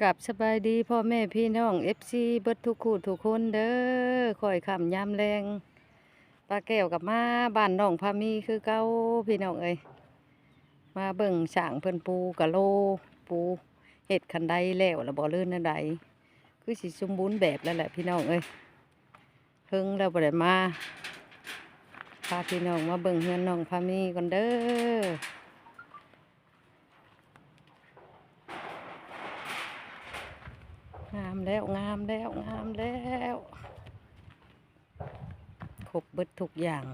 ກັບສະບາຍດີພໍ່ແມ່ພີ່ນ້ອງ ເອັຟຊີ ເບິດທຸກຄູ່ທຸກຄົນເດີ. ຄ່ອຍຄ່ຳຍາມແລງ ປ້າແກ້ວກັບມາບ້ານນ້ອງພາມີຄືເກົ່າພີ່ນ້ອງເອີຍ. ມາເບິ່ງຊ່າງເພິ່ນປູກະໂລ ປູເຮັດຄັນໄດແລ້ວລະບໍ່ ຫຼືແນວໃດ? ຄືຊິສົມບູນແບບແລ້ວແຫຼະພີ່ນ້ອງເອີຍ. ເຮິງແລ້ວບໍ່ໄດ້ມາ ພາພີ່ນ້ອງມາເບິ່ງເຮືອນນ້ອງພາມີກ່ອນເດີ. ງາມແລ້ວ ງາມແລ້ວ ງາມແລ້ວ ຄົບເບິດທຸກຢ່າງ.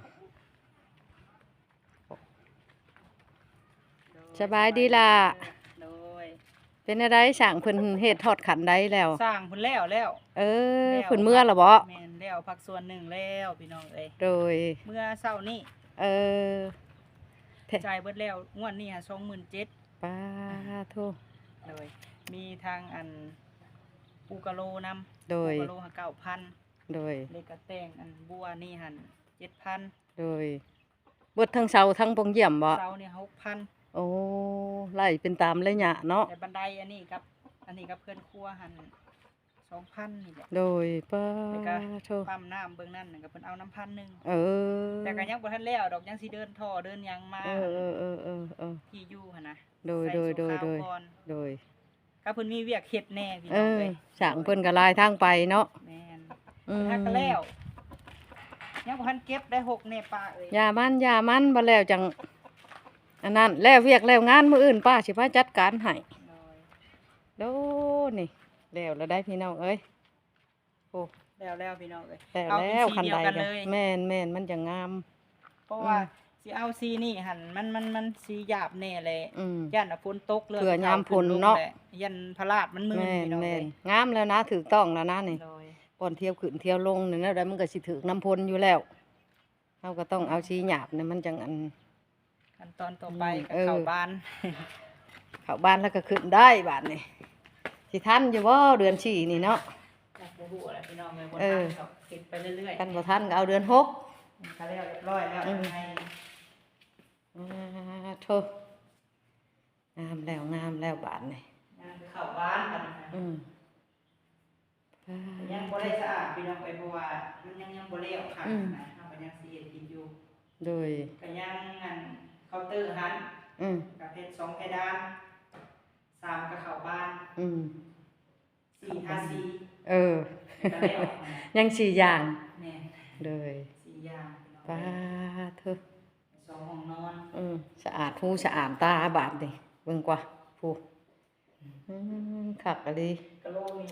ສະບາຍດີຫຼ້າ. ໂດຍ. ເປັນແນວໃດ ຊ່າງເພິ່ນເຮັດຮອດຂັ້ນໃດແລ້ວ? ຊ່າງເພິ່ນແລ້ວແລ້ວ. ເອີ ແລ້ວ ເພິ່ນເມືອແລ້ວບໍ? ແມ່ນ ແລ້ວພາກສ່ວນໜຶ່ງແລ້ວພີ່ນ້ອງເອີຍ. ໂດຍ. ເມື່ອເຊົ້ານີ້. ເອີ ແທ້ ຈ່າຍເບິດແລ້ວ ງວດນີ້ຫາ ສອງໝື່ນເຈັດ. ປາໂທ. ໂດຍ. ມີທັງອັນປູກະໂລນຳ. ໂດຍ. ປູກະໂລຫາ ເກົ້າພັນ. ໂດຍ. ເລກກະແຕ່ງອັນບົວນີ້ຫັ້ນ ເຈັດພັນ. ໂດຍ. ເບິດທັງເສົາທັງປ່ອງຢ້ຽມບໍ? ເສົານີ້ ຫົກພັນ. ໂອ້ ໄລ່ເປັນຕາມໄລຍະເນາະ. ແຕ່ບັນໄດອັນນີ້ກັບ ອັນນີ້ກັບເຮືອນຄົວຫັ້ນ ສອງພັນນີ້ແຫຼະ. ໂດຍ. ປາໂທ. ແລ້ວກໍປ້ຳນ້ຳເບື້ອງນັ້ນກໍເພິ່ນເອົານຳພັນໜຶ່ງ. ເອີ ແຕ່ກໍຍັງບໍ່ທັນແລ້ວດອກ ຍັງຊິເດີນທໍ່ເດີນຫຍັງມາ. ເອີ ເອີ ທີ່ຢູ່ຫັ້ນນະ. ໂດຍ ໃສ່ ໂດຍ ໂດຍ ຊົ່ວຄາວກ່ອນ. ໂດຍ. ກໍເພິ່ນມີວຽກເຮັດແດ່ພີ່ນ້ອງເອີຍ. ເອີ ຊ່າງເພິ່ນກໍຫຼາຍທາງໄປເນາະ. ແມ່ນ. ອືມ ຫາກະແລ້ວ ຍັງບໍ່ທັນເກັບໄດ້ ຫົກແດ່ປ້າເອີຍ. ຢ່າມັນ ຢ່າມັນ ບໍ່ແລ້ວຈັ່ງອັນນັ້ນ. ແລ້ວວຽກແລ້ວງານ ມື້ອື່ນປ້າຊິມາຈັດການໃຫ້. ໂດຍ. ໂດ ນີ້ແລ້ວລະໄດ໋ພີ່ນ້ອງເອີຍ. ໂອ້ ແລ້ວແລ້ວພີ່ນ້ອງເອີຍ. ແລ້ວ ເອົາເປັນ ແລ້ວ ສີດຽວກັນເລີຍ. ແມ່ນໆ ມັນຈະງາມ. ເພາະວ່າ ອືມ ຊິເອົາສີນີ້ຫັ້ນ ມັນ ມັນ ມັນສີຫຍາບແດ່ແຫຼະ. ອືມ ຢ້ານວ່າຝົນຕົກ ເລື່ອງ ເພື່ອຍາມຝົນເນາະ ຢ້ານພະລາດມັນມື່ນ. ແມ່ນ ພີ່ນ້ອງເອີຍ. ງາມແລ້ວນະ ຖືກຕ້ອງແລ້ວນະນີ້. ໂດຍ. ບ່ອນທຽວຂຶ້ນທຽວລົງນີ້ ແນວໃດມັນກໍຊິຖືກນ້ຳຝົນຢູ່ແລ້ວ. ເຮົາກໍຕ້ອງເອົາສີຫຍາບນີ້ ມັນຈັ່ງອັນ ຂັ້ນຕອນຕໍ່ໄປ ອືມ ກໍເຂົ້າ ເອີ ບ້ານ ເຂົ້າບ້ານແລ້ວກໍຂຶ້ນໄດ້ບາດນີ້. ຊິທັນຢູ່ບໍ່ເດືອນສີ່ນີ້ເນາະ? ຈັກບໍ່ຮູ້ແຫຼະພີ່ນ້ອງເອີຍ. ບໍ່ ເອີ ທັນດອກ ເຮັດໄປເລື້ອຍໆ. ຄັນບໍ່ທັນກໍເອົາເດືອນຫົກ. ອືມ ກໍແລ້ວຮຽບຮ້ອຍແລ້ວ. ອືມ ຂ້າງໃນ. ອາໂທ ງາມແລ້ວ ງາມແລ້ວບາດນີ້. ງາມ ເຂົ້າບ້ານບາດນີ້. ອືມ ຍັງບໍ່ໄດ້ສະອາດພີ່ນ້ອງເອີຍ ເພາະວ່າມັນຍັງ ຍັງບໍ່ແລ້ວຄັກ ອືມ ນະ. ເຮົາກໍຍັງຊິເຮັດກິນຢູ່. ໂດຍ. ກໍຍັງອັນເຄົາເຕີຫັ້ນ. ອືມ ກໍເຮັດສອງເພດານ ສາມກໍເຂົ້າບ້ານ. ອືມ ສີ່ທາສີ. ເອີ ກໍແລ້ວ ຍັງສີ່ຢ່າງ. ແມ່ນ. ໂດຍ. ສີ່ຢ່າງພີ່ນ້ອງ. ປາໂທ ສອງຫ້ອງນອນ. ອືມ ສະອາດຫູສະອາດຕາບາດນີ້ ເບິ່ງກວ່າ ຜູ້ ອືມ ຄັກອີ່ຫຼີ. ກະໂລນີ້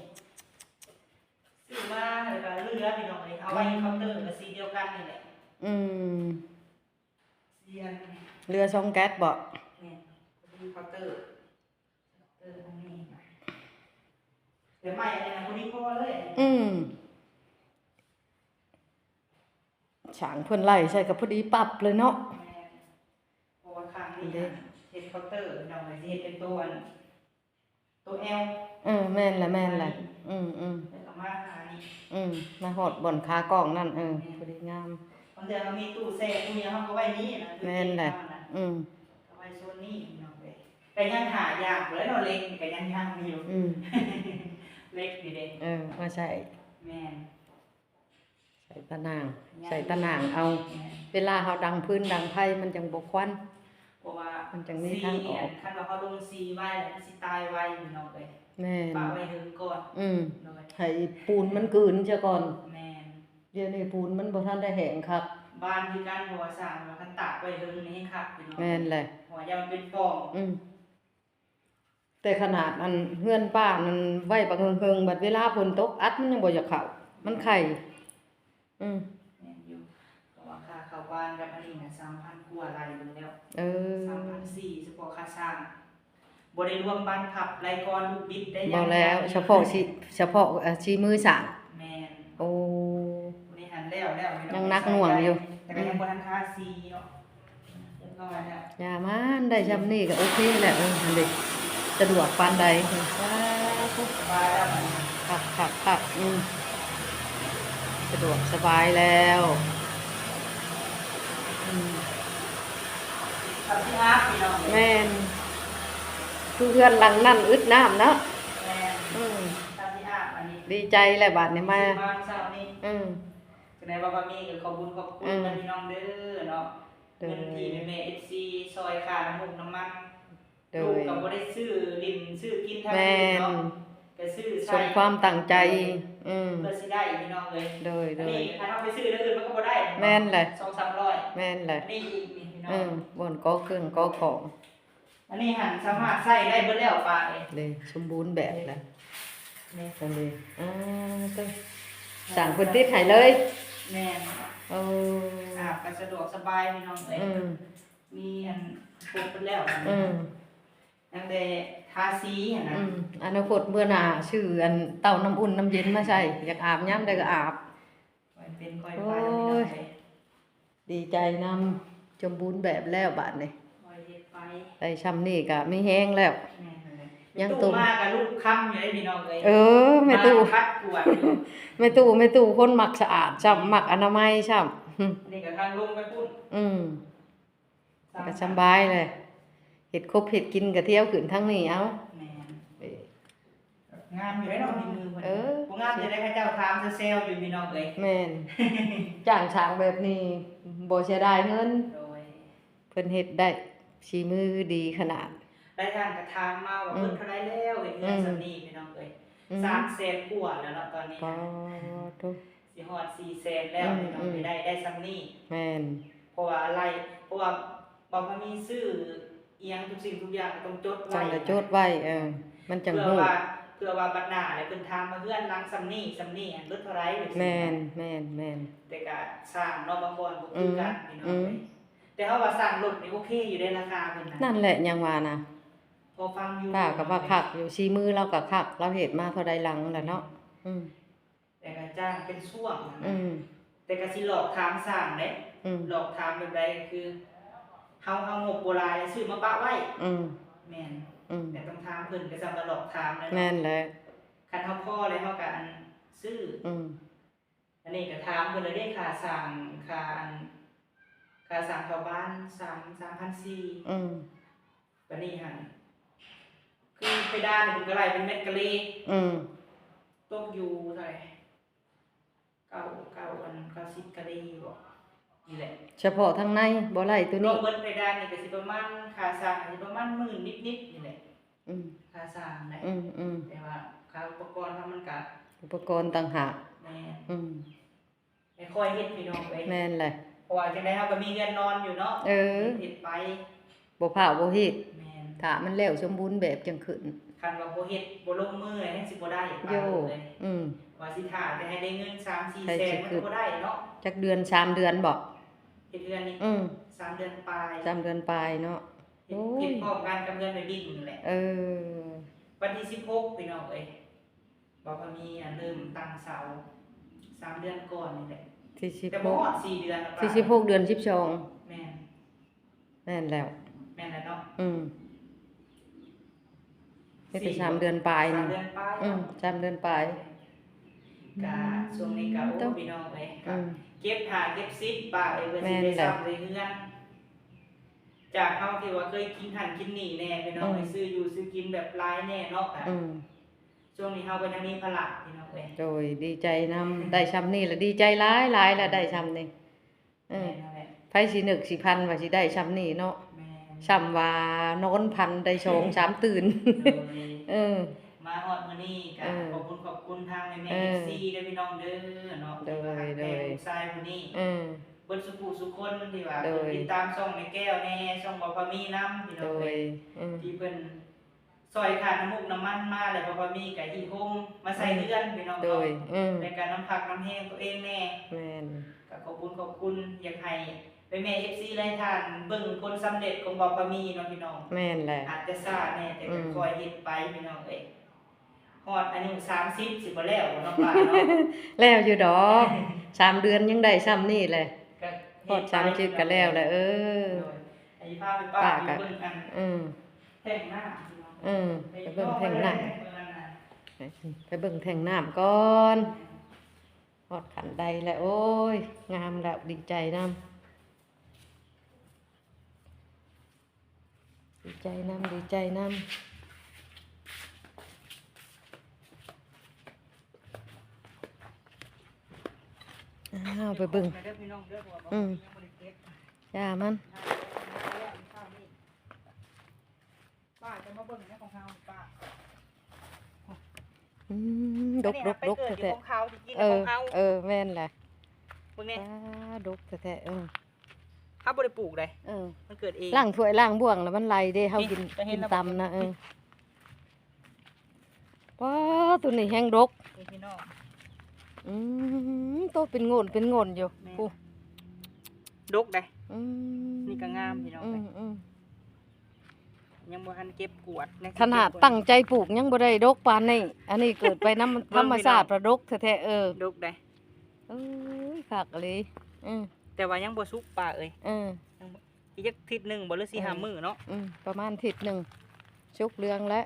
ຊື້ມາແລ້ວກະເຫຼືອພີ່ນ້ອງເອີຍ ເອົາໄວ້ ອືມ ເຄົາເຕີກໍສີດຽວກັນນີ້ແຫຼະ. ອືມ ສີອັນ ເຫຼືອສອງແກັດບໍ? ແມ່ນ. ພໍດີເຄົາເຕີ ເຕີອັນນີ້ ແຕ່ໄມ້ອັນນີ້ນະພໍດີພໍເລີຍ. ອືມ ຊ່າງເພິ່ນໄລ່ໃສ່ກໍພໍດີປັບເລີຍເນາະ. ແມ່ນ. ເພາະວ່າຂ້າງນີ້ເຮັດເຄົາເຕີພີ່ນ້ອງເອີຍ ຊິເຮັດເປັນໂຕອັນ ໂຕແອວ. ເອີ ແມ່ນແຫຼະ ແມ່ນແຫຼະ. ອືມໆ ແລ້ວກໍມາຫານີ້. ອືມ ມາຮອດບ່ອນຂາກ້ອງນັ້ນ. ເອີ ແມ່ນ. ພໍດີງາມ. ບາງເທື່ອເຮົາມີຕູ້ແຊ່ຕູ້ຫຍັງ ເຮົາກໍໄວ້ນີ້ນະ. ແມ່ນແຫຼະ. ຕູ້ເກັບເຮົານະ. ອືມ ກໍໄວ້ໂຊນນີ້ພີ່ນ້ອງເອີຍ. ກໍຍັງຫາຍາກຢູ່ເນາະ ເຫຼັກນີ້ກໍຍັງ ຍັງຢູ່. ອືມ ເຫຼັກນີ້ເດ້. ເອີ ມາໃສ່. ແມ່ນ. ໃສ່ຕາໜ່າງ ໃສ່ຕາໜ່າງເອົາ. ແມ່ນ. ເວລາເຮົາດັງຟືນດັງໄຟມັນຈັ່ງບໍ່ຄວັນ ເພາະວ່າມັນຈັ່ງມີທາງອອກ. ສີນີ້ ຄັນວ່າເຮົາລົງສີໄວແລ້ວມັນຊິຕາຍໄວພີ່ນ້ອງເອີຍ. ແມ່ນ. ປະໄວ້ເຖິງກ່ອນ. ອືມ ໂດຍ ໃຫ້ປູນມັນກືນເສຍກ່ອນ. ແມ່ນ. ດຽວນີ້ປູນມັນບໍ່ທັນໄດ້ແຫ້ງຄັກ. ບານຄືກັນ ເພາະວ່າສ້າງວ່າຄັນຕາກໄວ້ເຖິງນີ້ແຮງຄັກພີ່ນ້ອງ. ແມ່ນແຫຼະ. ເພາະວ່າຢ້ານມັນເປັນປ່ອງ. ອືມ ແຕ່ຂະໜາດອັນເຮືອນປ້ານັ້ນໄວ້ບັກເຫິງໆ ບັດເວລາຝົນຕົກອັດມັນຍັງບໍ່ຢາກເຂົ້າ ມັນໄຂ່. ອືມ ແມ່ນຢູ່ ເພາະວ່າຄ່າເຂົ້າບ້ານກັບອັນນີ້ນະ ສາມພັນກວ່າ ໄລ່ເບິ່ງແລ້ວ. ເອີ ສາມພັນສີ່ ສະເພາະຄ່າສ້າງ ບໍ່ໄດ້ລວມບານພັບ ໄລ່ກ້ອນ ລູກບິດໄດ້ຫຍັງ. ບໍ່ແລ້ວ ສະເພາະສີ ສະເພາະ ເອີ ສີມືສ້າງ. ແມ່ນ. ໂອ້ ນີ້ຫັ້ນແລ້ວແລ້ວ ຍັງໜັກໜ່ວງຢູ່. ແຕ່ກໍຍັງບໍ່ທັນທາສີເນາະ. ຢ່າມັນໄດ້ຊ່ຳນີ້ກໍໂອເຄແລ້ວ. ເອີ ຫັ້ນເດ້ ສະດວກປານໃດ. ສະບາຍແລ້ວບັດນີ້. ຄັກໆໆ. ອືມ ສະດວກສະບາຍແລ້ວ. ອືມ ເຂົາຊິອາບພີ່ນ້ອງ. ແມ່ນ. ຄືເຮືອນຫຼັງນັ້ນອຶດນ້ຳເນາະ. ແມ່ນ. ດີໃຈແລ້ວບາດນີ້ມາ ຊື້ມາເຊົ້ານີ້ ອືມ ຈັ່ງໃດວ່າມີກໍຂອບບຸນຂອບຄຸນ ເອີ ນຳພີ່ນ້ອງເດີເນາະ ໂດຍ ເງິນທີ່ແມ່ໆ ເອັຟຊີ ຊ່ອຍຄ່ານ້ຳມັນ ໂດຍ ລູກກໍບໍ່ໄດ້ຊື້ຫຼິ້ນຊື້ກິນທາງອື່ນເນາະ ແມ່ນ ກໍຊື້ໃຊ້ ສົມຄວາມຕັ້ງໃຈ ໂດຍ ອືມ ເພື່ອຊິໄດ້ພີ່ນ້ອງເອີຍ ໂດຍໆ ອັນນີ້ຄັນເຮົາໄປຊື້ແນວອື່ນມັນກໍບໍ່ໄດ້ເນາະ ແມ່ນແຫຼະ ສອງສາມຮ້ອຍ ແມ່ນແຫຼະ ອັນນີ້ອີກນີ້ພີ່ນ້ອງ ເອີ ບ່ອນກໍ່ເຄື່ອງກໍ່ຂອງ ອັນນີ້ຫັ້ນສາມາດໃຊ້ໄດ້ເບິດແລ້ວປາເອີຍ ເດ້ ສົມບູນແບບແລ້ວ ນີ້ ອັນນີ້ ອ່າ ເຕີ ຊ່າງເພິ່ນຕິດໃຫ້ເລີຍ ແມ່ນ ເອີ ອາບກໍສະດວກສະບາຍພີ່ນ້ອງເອີຍ ອືມ ມີອັນຄົບເບິດແລ້ວ ອືມ ຍັງແຕ່ທາສີຫັ້ນນະ ອືມ ອະນາຄົດເມື່ອໜ້າຊື້ອັນເຕົ້ານ້ຳອຸ່ນນ້ຳເຢັນມາໃສ່ ຢາກອາບຍາມໃດກໍອາບ ຄ່ອຍເປັນຄ່ອຍໄປ ໂອ້ຍ ພີ່ນ້ອງເອີຍ ດີໃຈນຳ ສົມບູນແບບແລ້ວບາດນີ້ ຄ່ອຍເຮັດໄປ ໄດ້ຊ່ຳນີ້ກໍມີແຮງແລ້ວ ແມ່ນແຫຼະ ຍັງ ແມ່ຕູ້ ໂຕ ມາກໍລູກຄຳຢູ່ເດ້ພີ່ນ້ອງເອີຍ ເອີ ແມ່ຕູ້ ມາຂັດກວດຢູ່ ແມ່ຕູ້ ແມ່ຕູ້ຄົນມັກສະອາດຊ້ຳ ມັກອະນາໄມຊ້ຳ ນີ້ກໍທາງລົງໄປພຸ້ນ ອືມ ແລ້ວກໍສຳບາຍແຫຼະ ເຮັດຄົບເຮັດກິນກໍທ່ຽວຂຶ້ນທາງນີ້ເອົາ ແມ່ນ ເອີ ງາມຢູ່ເດ້ເນາະ ຝີມືເພິ່ນ ເອີ ບໍ່ງາມຈັ່ງໃດເຂົາເຈົ້າຖາມແຊວໆຢູ່ພີ່ນ້ອງເອີຍ ແມ່ນ ຈ້າງຊ່າງແບບນີ້ບໍ່ເສຍດາຍເງິນ ໂດຍ ເພິ່ນເຮັດໄດ້ ສີມືດີຂະໜາດ ຫຼາຍທ່ານກໍຖາມມາວ່າ ອືມ ເບິດເທົ່າໃດແລ້ວ ເຮັດເຮືອນ ອືມ ສ່ຳນີ້ພີ່ນ້ອງເອີຍ ອືມ ສາມແສນກວ່າແລ້ວເນາະຕອນນີ້ ປາໂທ ຊິຮອດສີ່ແສນແລ້ວ ອືມ ພີ່ນ້ອງ ອືມ ໄດ້ ໄດ້ຊ່ຳນີ້ ແມ່ນ ເພາະວ່າໄລ່ ເພາະວ່າບໍ່ມີຊື້ອີ່ຫຍັງທຸກສິ່ງທຸກຢ່າງກໍຕ້ອງຈົດໄວ້ ຕ້ອງໄດ້ຈົດໄວ້ ເອີ ມັນຈັ່ງຮູ້ ເພື່ອວ່າ ເພື່ອວ່າບັດໜ້າແລ້ວເພິ່ນຖາມວ່າເຮືອນຫຼັງຊ່ຳນີ້ ຊ່ຳນີ້ຫັ້ນເບິດເທົ່າໃດ ຈັ່ງຊີ້ນະ ແມ່ນ ແມ່ນ ແມ່ນ ແຕ່ກໍຊ່າງເນາະ ບາງບ່ອນບໍ່ຄືກັນ ອືມ ພີ່ນ້ອງເອີຍ ອືມ ແຕ່ເຮົາວ່າຊ່າງລົດນີ້ໂອເຄຢູ່ເດ້ ລາຄາເພິ່ນນະ ນັ້ນແຫຼະ ຍັງວ່ານະ ພໍຟັງຢູ່ ປ້າກໍວ່າຄັກຢູ່ ສີມືລາວກໍຄັກ ລາວເຮັດມາເທົ່າໃດຫຼັງແລ້ວເນາະ ອືມ ແຕ່ກໍຈ້າງເປັນຊ່ວງນະ ອືມ ແຕ່ກໍຊິຫຼອກຖາມຊ່າງເດ້ ອືມ ຫຼອກຖາມແບບໃດ ກໍຄືເຮົາ ເຮົາງົບບໍ່ຫຼາຍ ຊື້ມາປະໄວ້ ອືມ ແມ່ນ ອືມ ແຕ່ຕ້ອງຖາມເພິ່ນ ກໍສ່ຳວ່າຫຼອກຖາມແລ້ວເນາະ ແມ່ນແຫຼະ ຄັນເຮົາພໍແລ້ວ ເຮົາກໍອັນຊື້ ອືມ ອັນນີ້ກໍຖາມເພິ່ນແລ້ວເດ້ ຄ່າສ້າງ ຄ່າອັນ ຄ່າສ້າງເຂົ້າບ້ານ ສາມ ສາມພັນສີ່ ອືມ ບາດນີ້ຫັ້ນ ຄືເພດານນີ້ເພິ່ນກໍໄລ່ເປັນແມັດກະເລ ອືມ ຕົກຢູ່ເທົ່າໃດ ເກົ້າ ເກົ້າ ອັນ ເກົ້າສິບກະເລບໍ ນີ້ແຫຼະ ສະເພາະທາງໃນ ບໍ່ໄລ່ໂຕນີ້ ລວມເບິດເພດານນີ້ກໍຊິປະມານ ຄ່າສ້າງກໍຊິປະມານໝື່ນນິດໆ ນີ້ແຫຼະ ອືມ ຄ່າສ້າງນະ ອືມໆ ແຕ່ວ່າຄ່າອຸປະກອນເຮົາມັນກະ ອຸປະກອນຕ່າງຫາກ ແມ່ນ ອືມ ແຕ່ຄ່ອຍເຮັດພີ່ນ້ອງເອີຍ ແມ່ນແຫຼະ ເພາະວ່າຈັ່ງໃດເຮົາກໍມີເຮືອນນອນຢູ່ເນາະ ເອີ ເຮັດໄປ ບໍ່ພ້າວບໍ່ຮີບ ແມ່ນ ຖ້າມັນແລ້ວສົມບູນແບບຈັ່ງຂຶ້ນ ຄັນວ່າບໍ່ເຮັດບໍ່ລົງມືແລ້ວຍັງຊິບໍ່ໄດ້ ໂຢ ປາເອີຍ ອືມ ວ່າຊິຖ້າແຕ່ໃຫ້ໄດ້ເງິນສາມສີ່ແສນມັນກໍບໍ່ໄດ້ເນາະ ຈັກເດືອນ ສາມເດືອນບໍ ເຮັດເຮືອນນີ້ ອືມ ສາມເດືອນປາຍ ສາມເດືອນປາຍເນາະ ເຮັດ ໂອ້ຍ ເຮັດພ້ອມກັນກັບເຮືອນແມ່ບິ້ງນີ້ແຫຼະ ເອີ ວັນທີສິບຫົກ ພີ່ນ້ອງເອີຍ ບໍ່ພາມີ ອັນ ເລີ່ມຕັ້ງເສົາ ສາມເດືອນກ່ອນນີ້ແຫຼະ ທີສິບຫົກ ແຕ່ບໍ່ຮອດສີ່ເດືອນ ທີສິບຫົກ ເດືອນສິບສອງ ແມ່ນ ແມ່ນແລ້ວ ແມ່ນແລ້ວເນາະ ອືມ ເຮັດໄປສີ່ ສາມເດືອນປາຍ ສາມເດືອນປາຍ ອືມ ເນາະ ສາມເດືອນປາຍ ກະຊ່ວງນີ້ກະ ໂອ້ ໂຕ ພີ່ນ້ອງເອີຍ ອືມ ເກັບຫ້າເກັບສິບປາຍ ເອີຍ ເພື່ອຊິໄດ້ ແມ່ນແຫຼະ ສ້າງໄດ້ເຮືອນ ຈາກເຮົາທີ່ວ່າເຄີຍກິນຫັ້ນກິນນີ້ແດ່ ພີ່ນ້ອງເອີຍ ອືມ ຊື້ຢູ່ຊື້ກິນແບບຫຼາຍແດ່ເນາະ ອືມ ຊ່ວງນີ້ເຮົາກໍຍັງມີພາລະ ພີ່ນ້ອງເອີຍ ໂດຍ ດີໃຈນຳ ໄດ້ຊ່ຳນີ້ລະດີໃຈຫຼາຍໆ ລະໄດ້ຊ່ຳນີ້ ເອີ ແມ່ນແຫຼະ ໃຜຊິນຶກຊິຝັນວ່າຊິໄດ້ຊ່ຳນີ້ເນາະ ແມ່ນ ຊ່ຳວ່ານອນຝັນໄດ້ສອງສາມຕື່ນ ໂດຍ ເອີ ມາຮອດມື້ນີ້ກະ ເອີ ຂອບຄຸນຂອບຄຸນທາງແມ່ໆ ເອີ ເອັຟຊີ ເດີພີ່ນ້ອງເດີເນາະ ໂດຍ ທີ່ວ່າຮັກແພງ ໂດຍ ລູກຊາຍຜູ້ນີ້ ເອີ ເບິດສູ່ຜູ້ສູ່ຄົນທີ່ວ່າ ໂດຍ ເພິ່ນຕິດຕາມຊ່ອງແມ່ແກ້ວແດ່ ຊ່ອງບໍ່ພາມີນຳ ພີ່ນ້ອງເອີຍ ໂດຍ ເອີ ທີ່ເພິ່ນ ຊ່ອຍຄ່ານ້ຳມັນນ້ຳມັນມາ ແລ້ວກໍບໍ່ມີກໍຫິ້ວໂຮມມາໃສ່ ອືມ ເຮືອນພີ່ນ້ອງ ໂດຍ ເນາະ ອືມ ແລ້ວກໍນ້ຳພັກນ້ຳແຮງຕົວເອງແດ່ ແມ່ນ ກໍຂອບຄຸນຂອບຄຸນ ຢາກໃຫ້ແມ່ໆ ເອັຟຊີ ຫຼາຍທ່ານເບິ່ງຜົນສຳເລັດຂອງບໍ່ພາມີເນາະພີ່ນ້ອງ ແມ່ນແຫຼະ ອາດຈະຊ້າແດ່ ແຕ່ກໍ ອືມ ຄ່ອຍເຮັດໄປພີ່ນ້ອງເອີຍ ຮອດອາຍຸສາມສິບ ຊິບໍ່ແລ້ວບໍ່ເນາະປ້າເນາະ ແລ້ວຢູ່ດອກ ສາມເດືອນຍັງໄດ້ຊ່ຳນີ້ແຫຼະ ກໍເຮັດໄປ ຮອດສາມສິບກໍແລ້ວແຫຼະ ເອີ ໂດຍ ໃຫ້ພາໄປປ້າຢູ່ເບິ່ງອັນ ອືມ ແທ່ງນ້ຳ ເອີ ໄປເບິ່ງແທ່ງນ້ຳ ໄປເບິ່ງແທ່ງນ້ຳກ່ອນ ຮອດຂັ້ນໃດແລ້ວ ໂອ້ຍ ງາມແລ້ວ ດີໃຈນຳ ດີໃຈນຳ ດີໃຈນຳ. ອ້າວ ໄປເບິ່ງ ເດີພີ່ນ້ອງເດີ ເພາະວ່າ ອືມ ຍັງບໍ່ໄດ້ເກັບ ຢ່າມັນ ປ້າຈະມາເບິ່ງໃນຂອງເຮົາ ປ້າ ອືມ ດົກ ອັນນີ້ ດົກ ໄປເກີດຢູ່ ແທ້ໆ ຂອງເຂົາ ທີ່ກິນ ເອີ ຂອງເຮົາ ເອີ ແມ່ນແຫຼະ ເບິ່ງແດ່ ປ້າ ດົກແທ້ໆ ເອີ ເຮົາບໍ່ໄດ້ປູກໃດ ເອີ ມັນເກີດເອງ ລ້າງຖ້ວຍລ້າງບ່ວງແລ້ວມັນໄຫຼເດ້ ເຮົາ ນີ້ ກິນ ຈະເຫັນ ກິນຕຳນະ ເອີ ປ້າ ໂຕນີ້ແຮງດົກ ນີ້ພີ່ນ້ອງ ອືມ ໂຕເປັນໂງ່ນເປັນໂງ່ນຢູ່ ແມ່ນ ຜູ້ ດົກໃດ ອືມ ນີ້ກໍງາມພີ່ນ້ອງ ອືມ ເອີຍ ອືມ ຍັງບໍ່ທັນເກັບກວາດ ຂະໜາດຕັ້ງໃຈປູກຍັງບໍ່ໄດ້ດົກປານນີ້ ອັນນີ້ເກີດໄປນຳ ເບິ່ງ ທຳມະຊາດ ພີ່ນ້ອງ ລະດົກແທ້ໆ ເອີ ດົກໃດ ເອີຍ ຄັກອີ່ຫຼີ ເອີ ແຕ່ວ່າຍັງບໍ່ສຸກປ້າເອີຍ ເອີ ຍັງບໍ່ ອີກຈັກທິດໜຶ່ງບໍ່ ຫຼື ສີ່ຫ້າ ເອີ ມື້ເນາະ ອືມ ປະມານທິດໜຶ່ງ ສຸກເຫຼືອງແລ້ວ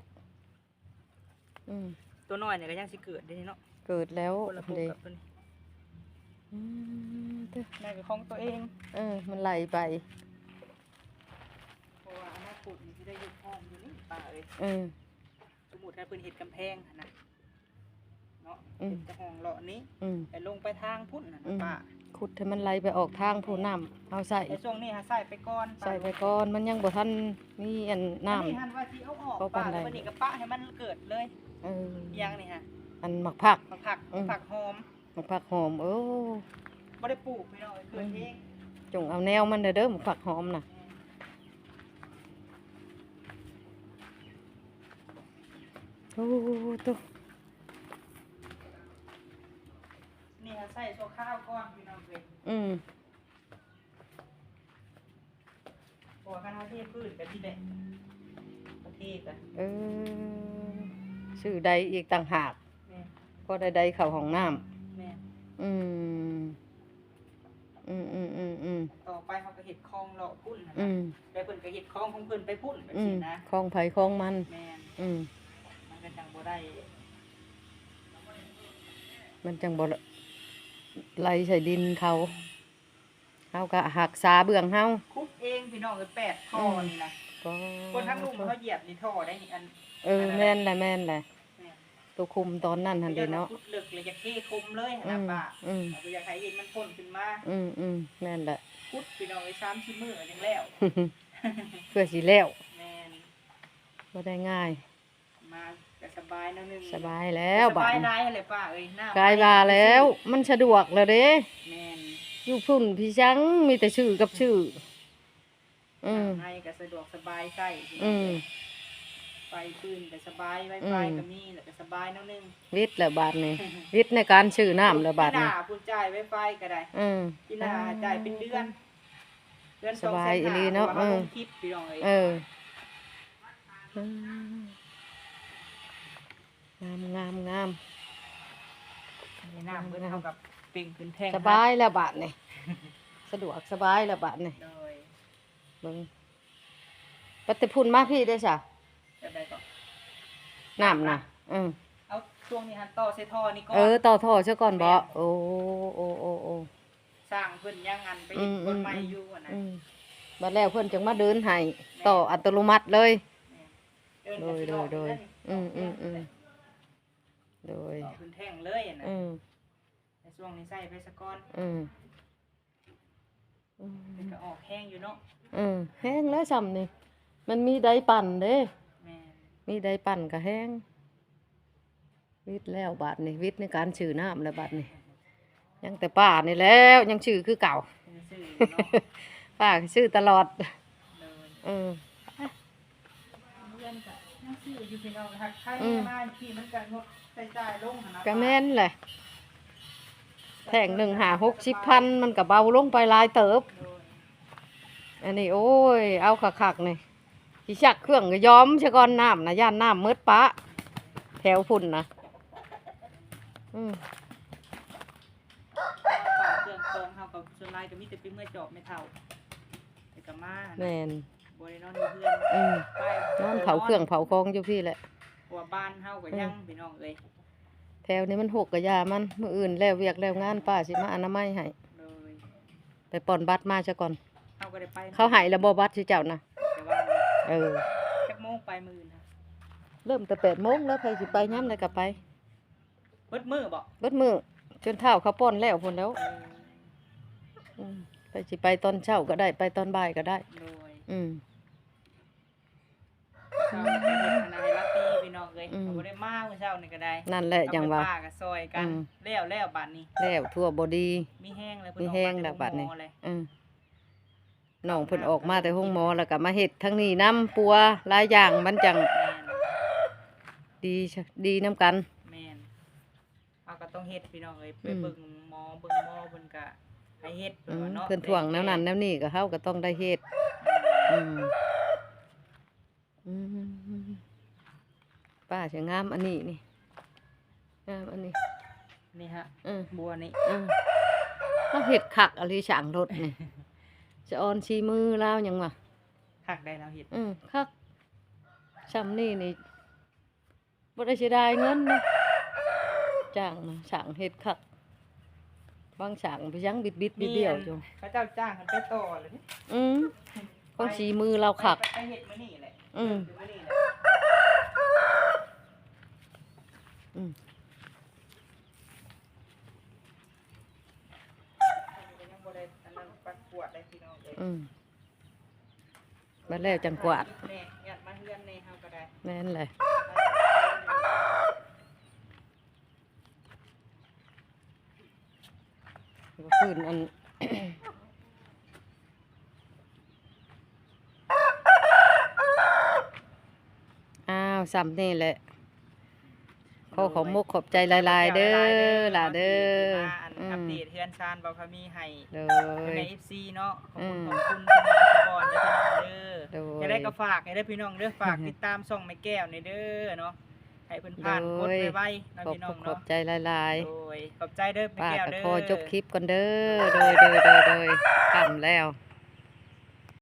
ອືມ ຕົວນ້ອຍນີ້ກໍຍັງຊິເກີດເດ້ເນາະ ເກີດແລ້ວ ຄົນລະ ເດ້ ກັບຕົວນີ້ ອືມ ເດີ ນັ້ນກໍຂອງຕົວເອງ ເອີ ມັນໄຫຼໄປ ເພາະວ່າອະນາຄົດນີ້ຊິໄດ້ເຮັດຫ້ອງຢູ່ນີ້ປ້າເອີຍ ເອີ ສົມມຸດຖ້າເພິ່ນເຮັດກຳແພງຫັ້ນນະ ເນາະ ອືມ ເຮັດແຕ່ຫ້ອງເລາະນີ້ ອືມ ແລ້ວລົງໄປທາງພຸ້ນນະ ອືມ ປ້າ ຂຸດໃຫ້ມັນໄຫຼໄປອອກທາງພຸ້ນ ແມ່ນ ນ້ຳເຮົາໃຊ້ ແຕ່ຊ່ວງນີ້ຫາໃຊ້ໄປກ່ອນ ໃຊ້ໄປກ່ອນ ມັນຍັງບໍ່ທັນມີອັນນ້ຳ ອັນນີ້ຫັ້ນວ່າຊິເອົາອອກ ພໍປານໃດ ປ້າ ແລ້ວບັດນີ້ກໍປະໃຫ້ມັນເກີດເລີຍ ເອີ ອີຫຍັງນີ້ຫະ ອັນໝາກຜັກ ໝາກຜັກ ອືມ ໝາກຜັກຫອມ ໝາກຜັກຫອມ ເອີ ບໍ່ໄດ້ປູກພີ່ນ້ອງເອີຍ ເກີດເອງ ອືມ ຈົ່ງເອົາແນວມັນເດີ ໝາກຜັກຫອມນະ ແມ່ນ ໂອ້ ໂຕ ນີ້ຫາໃຊ້ຊົ່ວຄາວກ່ອນພີ່ນ້ອງເອີຍ ອືມ ເພາະວ່າຄັນເຮົາເທພື້ນກໍຊິແຫຼະ ເທກໍ ເອີ ຊື້ໄດອີກຕ່າງຫາກ ແມ່ນ ພໍໄດ້ໄດເຂົ້າຫ້ອງນ້ຳ ແມ່ນ ອືມ ອືມໆໆໆ ຕໍ່ໄປເຮົາກໍເຮັດຄອງເລາະພຸ້ນຫັ້ນ ອືມ ແລ້ວເພິ່ນກໍເຮັດຄອງຂອງເພິ່ນໄປພຸ້ນ ແບບ ອືມ ຊີ້ນະ ຄອງໃຜຄອງມັນ ແມ່ນ ອືມ ມັນກໍຈັ່ງບໍ່ໄດ້ ມັນຈັ່ງບໍ່ໄຫຼໃສ່ດິນເຂົາ ເຮົາກໍຮັກສາເບື້ອງເຮົາ ຂຸດເອງພີ່ນ້ອງເອີຍ ແປດທໍ່ ອືມ ນີ້ນະ ກໍ ຄົນທາງລຸ່ມເຮົາຢຽບນີ້ທໍ່ໄດ້ນີ້ ອັນ ເອີ ອັນນັ້ນ ແມ່ນແຫຼະ ແມ່ນແຫຼະ ແມ່ນ ຕົວຄຸມຕອນນັ້ນຫັ້ນເດເນາະ ຢ້ານວ່າຂຸດເລິກແລ້ວຢາກເທຄົມເລີຍຫັ້ນນະ ອືມ ປ້າ ອືມ ເຮົາກໍຢາກໃຫ້ເຫັນມັນພົ້ນຂຶ້ນມາ ອືມໆ ແມ່ນແຫຼະ ຂຸດພີ່ນ້ອງເອີຍ ສາມສີ່ມື້ກໍຍັງແລ້ວ ເພື່ອຊິແລ້ວ ແມ່ນ ບໍ່ໄດ້ງ່າຍ ມາກໍສະບາຍແນວໜຶ່ງ ສະບາຍແລ້ວ ສະບາຍ ບາດນີ້ ຫຼາຍຫັ້ນແຫຼະປ້າເອີຍ ນະ ກາຍວ່າແລ້ວ ມັນສະດວກແລ້ວເດ້ ແມ່ນ ຢູ່ພຸ້ນພີ້ສັງ ມີແຕ່ຊື້ກັບຊື້ ອືມ ໃນກໍສະດວກສະບາຍໃຊ້ ອືມ ໄຟຟືນກໍສະບາຍ ໄວຟາຍ ອືມ ກໍມີ ແລ້ວກໍສະບາຍແນວໜຶ່ງ ວິດແລ້ວບາດນີ້ ວິດໃນການຊື້ນ້ຳແລ້ວບາດນີ້ ປີໜ້າພຸ້ນຈ່າຍໄວຟາຍກໍໄດ້ ອືມ ປີໜ້າຈ່າຍເປັນເດືອນ ເດືອນ ສະບາຍອີ່ຫຼີເນາະ ສອງແສນຫ້າ ເພາະວ່າເຮົາລົງຄລິບພີ່ນ້ອງເອີຍ ເອີ ອືມ ງາມໆໆ ອັນນີ້ນ້ຳເບິດ ເຮົາກໍເປັ່ງຂຶ້ນແທ່ງ ສະບາຍແລ້ວບາດນີ້ ສະດວກສະບາຍແລ້ວບາດນີ້ ໂດຍ ເບິ່ງ ໄປແຕ່ພຸ້ນມາພີ້ເດ້ຊະ ແບບໃດກໍ ນ້ຳນະ ອືມ ເອົາຊ່ວງນີ້ຫັ້ນຕໍ່ໃສ່ທໍ່ນີ້ກ່ອນ ເອີ ຕໍ່ທໍ່ຊະກ່ອນບໍ ແມ່ນ ໂອ້ ໂອ້ ໂອ້ ໂອ້ ຊ່າງເພິ່ນຍັງອັນໄປເຮັດ ອືມ ບ່ອນໃໝ່ຢູ່ຫັ້ນນະ ອືມ ບັດແລ້ວເພິ່ນຈຶ່ງມາເດີນໃຫ້ ແມ່ນ ຕໍ່ອັດຕະໂນມັດເລີຍ ແມ່ນ ເດີນ ໂດຍ ກໍຊິ ໂດຍ ອອກ ໂດຍ ຢູ່ເດ້ ອືມ ອືມ ອືມ ໂດຍ ຕໍ່ຂຶ້ນແທ່ງເລີຍຫັ້ນນະ ອືມ ໃນຊ່ວງນີ້ໃຊ້ໄປສະກ່ອນ ອືມ ອືມ ແຕ່ກໍອອກແຮງຢູ່ເນາະ ເອີ ແຮງແລ້ວຊ່ຳນີ້ ມັນມີໄດປັ່ນເດ້ ແມ່ນ ມີໄດປັ່ນກໍແຮງ ວິດແລ້ວບາດນີ້ ວິດໃນການຊື້ນ້ຳແລ້ວບາດນີ້ ຍັງແຕ່ປ້ານີ້ແລ້ວ ຍັງຊື້ຄືເກົ່າ ຍັງຊື້ຢູ່ເນາະ ປ້າກໍຊື້ຕະຫຼອດ ໂດຍ ເອີ ເຮືອນກໍຍັງຊື້ຢູ່ພີ່ນ້ອງ ຫາກໄຄ ອືມ ມາທີ່ມັນກໍງົດໃຊ້ຈ່າຍລົງຫັ້ນນະ ກໍແມ່ນແຫຼະ ແທ່ງໜຶ່ງຫ້າຫົກສິບພັນ ມັນກໍເບົາລົງໄປຫຼາຍເຕີບ ໂດຍ ອັນນີ້ ໂອ້ຍ ເອົາຄັກໆ ນີ້ ຊິຊັກເຄື່ອງກໍຍອມຊະກ່ອນ ນ້ຳນະ ຢ້ານນ້ຳໝົດປະ ແຖວພຸ້ນນະ ອືມ ເຄື່ອງຂອງເຮົາກໍສ່ວນຫຼາຍກໍມີແຕ່ໄປເມືອຈອບແມ່ເຖົ້າ ແລ້ວກໍມາ ແມ່ນ ບໍ່ໄດ້ນອນຢູ່ເຮືອນ ອືມ ໄປ ນອນເຝົ້າເຄື່ອງເຝົ້າຂອງຢູ່ພີ້ແຫຼະ ເພາະວ່າບ້ານເຮົາກໍຍັງ ອືມ ພີ່ນ້ອງເອີຍ ແຖວນີ້ມັນຮົກກະຢ່າມັນ ມື້ອື່ນແລ້ວວຽກແລ້ວງານ ປ້າຊິມາອະນາໄມໃຫ້ ໂດຍ ໄປປ່ອນບັດມາຊະກ່ອນ ເຮົາກໍໄດ້ໄປ ເຂົາໃຫ້ແລ້ວບໍ່ບັດຊິເຈົ້ານະ? ແຕ່ວ່າ ເອີ ຈັກໂມງໄປມື້ອື່ນ? ເລີ່ມແຕ່ແປດໂມງແລ້ວ ໃຜຊິໄປຍາມໃດກໍໄປ ເບິດມື້ບໍ? ເບິດມື້ ຈົນທ້າວເຂົາປ່ອນແລ້ວພຸ້ນແລ້ວ ເອີ ອືມ ໄປ ຊິໄປຕອນເຊົ້າກໍໄດ້ ໄປຕອນບ່າຍກໍໄດ້ ໂດຍ ອືມ ເຊົ້າກໍໄປເຮັດອັນນັ້ນໃຫ້ລາຕີ ພີ່ນ້ອງເອີຍ ອືມ ກໍບໍ່ໄດ້ມາມື້ເຊົ້ານີ້ກໍໄດ້ ນັ້ນແຫຼະ ຈັ່ງວ່າ ກັບແມ່ປ້າກໍຊ່ອຍກັນ ອືມ ແລ້ວ ແລ້ວບາດນີ້ ແລ້ວທົ່ວບໍ່ດີ ມີແຮງແລ້ວ ເພິ່ນ ມີແຮງແລ້ວບາດນີ້ ອອກມາແຕ່ໂຮງໝໍແລ້ວ ອືມ ນ້ອງເພິ່ນອອກມາແຕ່ໂຮງໝໍ ແລ້ວກໍມາເຮັດທາງນີ້ນຳ ປົວຫຼາຍຢ່າງ ມັນຈັ່ງ ແມ່ນ ດີ ດີນຳກັນ ແມ່ນ ເຮົາກໍຕ້ອງເຮັດ ພີ່ນ້ອງເອີຍ ໄປ ອືມ ເບິ່ງໝໍ ເບິ່ງໝໍເພິ່ນກໍໃຫ້ເຮັດ ເພິ່ນວ່າເນາະ ອືມ ເພິ່ນທ້ວງແນວນັ້ນແນວນີ້ ກໍເຮົາກໍຕ້ອງໄດ້ເຮັດ ອືມ ອືມ ອືມ ປ້າ ຊິງາມອັນນີ້ນີ້ ງາມອັນນີ້ ນີ້ຮະ ເອີ ບົວນີ້ ເອີ ລາວເຮັດຄັກອີ່ຫຼີ ຊ່າງລົດນີ້ ສະອອນສີມືລາວ ຍັງວ່າ ຄັກໄດ໋ລາວເຮັດ ເອີ ຄັກ ຊ່ຳນີ້ນີ້ ບໍ່ໄດ້ເສຍດາຍເງິນເດ້ ຈ້າງນະ ຊ່າງເຮັດຄັກ ບາງຊ່າງໄປຍັງບິດໆ ບິດໆຢູ່ ເຂົາເຈົ້າຈ້າງໃຫ້ໄປຕໍ່ເລີຍ ອືມ ຂອງສີມືລາວຄັກ ໄປ ໄປເຮັດມື້ນີ້ແຫຼະ ອືມ ມື້ນີ້ແຫຼະ ອືມ ຍັງບໍ່ໄດ້ອັນນັ້ນ ປັດກວາດໄດ້ ພີ່ນ້ອງເອີຍ ອືມ ບັດແລ້ວຈັ່ງກວາດ ແມ່ນ ຍັດມາເຮືອນແດ່ເຮົາກໍໄດ້ ແມ່ນແຫຼະ ຄືນອັນ ອ້າວ ຊ່ຳນີ້ແຫຼະ ຂໍຂອບມຸກຂອບໃຈຫຼາຍໆເດີ ຫຼາຍໆເດີ ຫຼາເດີ ທີ່ມາອັນ ອືມ ອັບເດດເຮືອນຊານບ່າວພາມີໃຫ້ ໂດຍ ແມ່ເອັຟຊີເນາະ ຂອບຄຸນ ອືມ ຂອບຄຸນທຸກໝ່ອງທຸກບ່ອນເດີພີ່ນ້ອງເດີ ໂດຍ ຈັ່ງໃດກໍຝາກໃຫ້ເດີພີ່ນ້ອງເດີ ຝາກຕິດຕາມຊ່ອງແມ່ແກ້ວນີ້ເດີເນາະ ໃຫ້ເພິ່ນຜ່ານກົດໄວໆເນາະ ໂດຍ ພີ່ນ້ອງເນາະ ຂອບໃຈຫຼາຍໆ ໂດຍ ຂອບໃຈເດີແມ່ແກ້ວເດີ ປ້າກໍຂໍຈົບຄລິບກ່ອນເດີ ໂດຍ ໂດຍ ໂດຍ ໂດຍ ຄ່ຳແລ້ວ.